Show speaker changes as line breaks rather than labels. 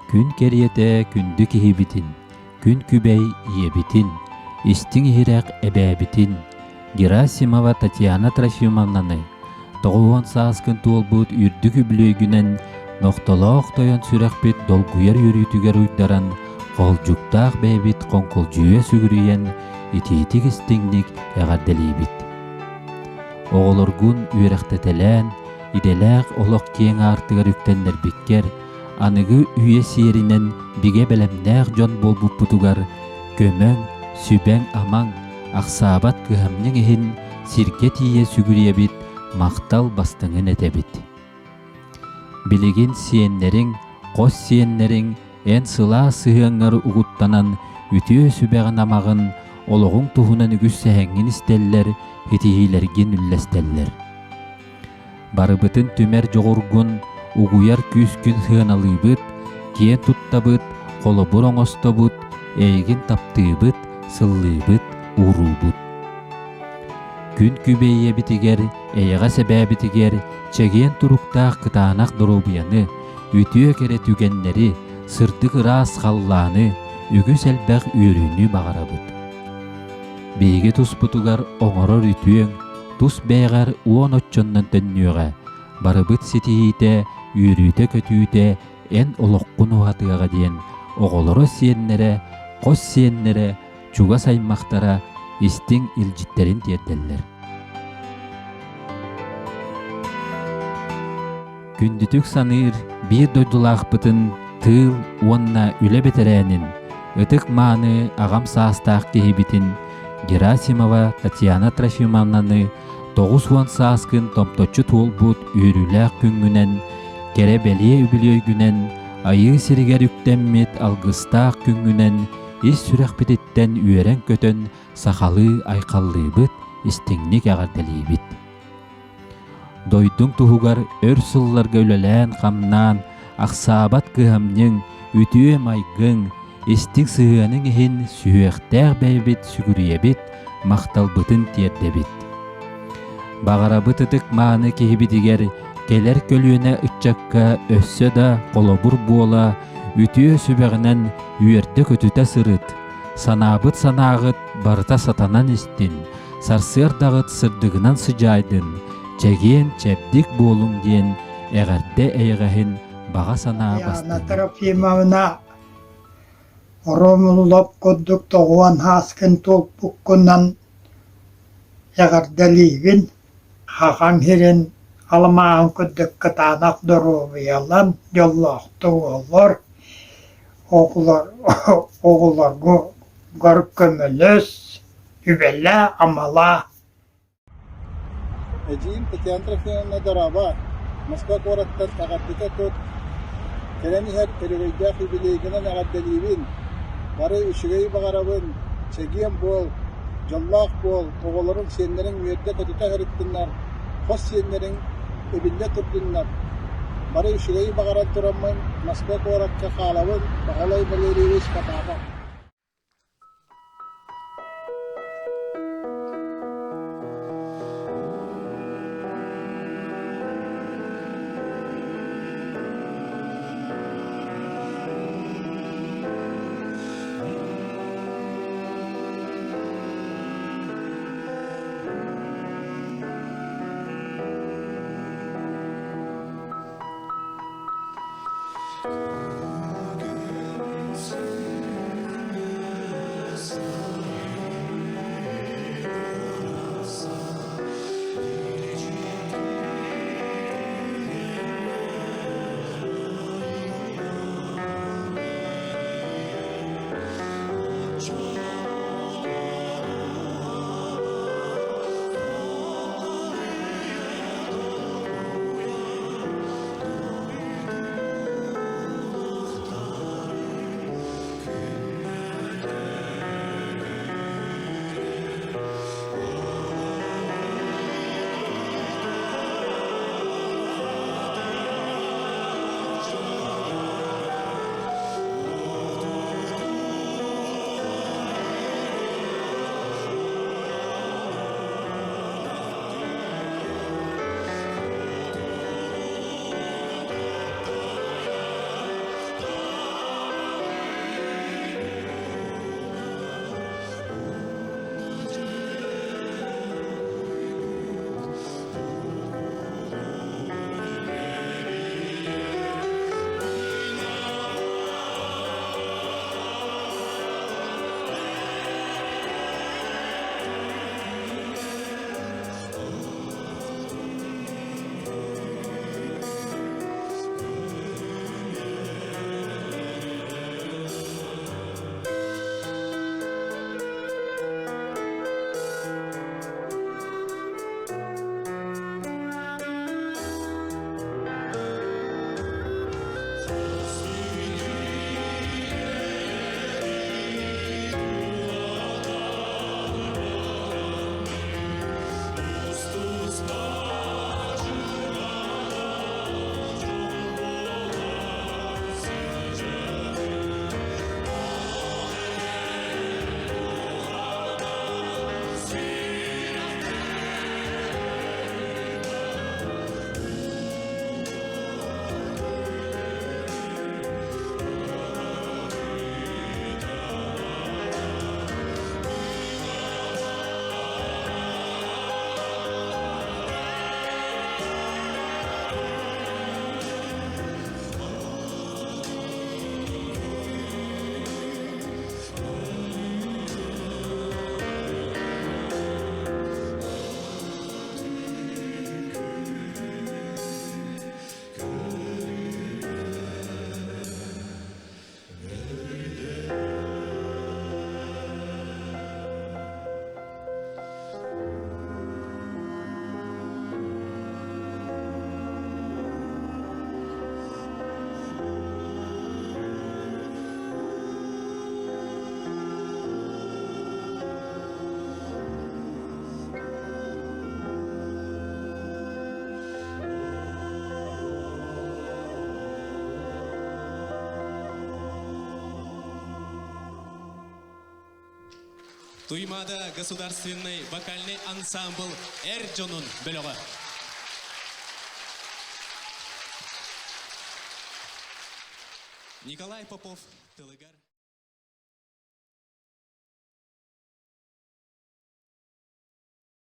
Күн кэриэтэ күндү киһибитин, күн күбэй ийэбитин, истиҥ иһирэх эбээбитин Герасимова Татьяна Трофимовнаны 90 сааскын туолбут үрдүк үбүлүөйгүнэн нохтолоох тойон сүрэхпит долгуйар үөрүүтүгэр уйдаран, хоолдьуктаах бэйэбит хоҥкулдьуйа сүгүрүйэн, итиитик истиҥник эҕэрдэлиибит. Оҕолоргун үөрэхтэтэлээн, идэлээх олох киэҥ аартыгар үктэннэрбиккэр, аныгы үйэ сиэринэн бигэ бэлэмнээх дьон буолбуппутугар көмөҥ, сүбэҥ-амаҥ, ахсаабат кыһамньыҥ иһин сиргэ тиийэ сүгүрүйэбит, махтал бастыҥын этэбит. Билигин сиэннэриҥ, хос сиэннэриҥ эн сылаас сыһыаҥҥар угуттанан үтүө сүбэҕин-амаҕын, олоҕуҥ туһунан үгүс сэһэҥҥин истэллэр, итиһиилэргин үллэстэллэр. Барыбытын түмэр дьоҕургун, угуйар күүскүн сыаналыыбыт, киэн туттабыт, холобур оҥостобут, эйигин таптыыбыт, сыллыыбыт, ууруубут. Күн күбэй ийэбитигэр, эйэҕэс эбээбитигэр чэгиэн туруктаах кытаанах доруобуйаны, үтүө кэрэ түгэннэри, сырдык ыраас халлааны, үгүс элбэх үөрүүнү баҕарабыт. Биһиги туспутугар оҥорор үтүөҥ, тус бэйэҕэр уон оччоннон төннүөҕэ, барыбыт ситиһиитэ, үөрүүтэ-көтүүтэ эн олоххун уһатыаҕа диэн оҕолоро сиэннэрэ, хос сиэннэрэ, чугас аймахтара истиҥ илдьиттэрин тиэрдэллэр. Күндүтүк саныыр биир дойдулаахпытын тыыл уонна үлэ бэтэрээнин, ытык-мааны аҕам саастаах киһибитин Герасимова Татьяна Трофимовнаны 90 сааскын томточчу туолбут үөрүүлээх күҥҥүнэн, кэрэ-бэлиэ үбүлүөйгүнэн, Айыы сиригэр үктэммит алгыстаах күҥҥүнэн ис сүрэхпититтэн үөрэн-көтөн сахалыы айхаллыыбыт, истиҥник эҕэрдэлиибит. Дойдуҥ туһугар өр сылларга үлэлээн-хамнаан, ахсаабат кыһамньыҥ, үтүө майгыҥ, истиҥ сыһыаныҥ иһин сүһүөхтээх бэйэбит сүгүрүйэбит, махталбытын тиэрдэбит. Баҕарабыт ытык-мааны киһибитигэр кэлэр көлүөнэ ыччакка өссө да холобур буола, үтүө сүбэҕинэн үөрдэ-көтүтэ сырыт, санаабыт санааҕыт барыта сатанан истин, сарсыардаҕыт сырдыгынан сыдьаайдын, чэгиэн чэбдик буолуҥ диэн эҕэрдэ эйэҕэһин баҕа санаа
Яна
бастыҥа.
Трофимовна Ромулов курдук тоҕуон һааскын туолбуккунан эҕэрдэлиибин, Хахаҥ сирин аламааһын курдук кытаанах доруобуйалан, дьоллоохтук олор, оҕолоргор көмөлөс, үбэлээ-амалаа.
Эдьиийим Татьяна Трофимовна дорообо! Москва куораттан эҕэрдэтэ тут! Кэлэн иһэр өрөгөйдөөх юбилейгынан эҕэрдэлиибин! Бары үчүгэйи баҕарабын, чэгиэн буол, дьоллоох буол, оҕолоруҥ, сиэннэриҥ үөрдэ-көтүтэ сырыттыннар, хос сиэннэриҥ эбиллэ турдуннар. Бары үчүгэйи баҕаран тураммын Москва куоракка хаалабын, Баһылай Валерьевич Потапов.
Туймаада государственный вокальный ансамбль эр дьонун бөлөҕө. Николай Попов тылыгар.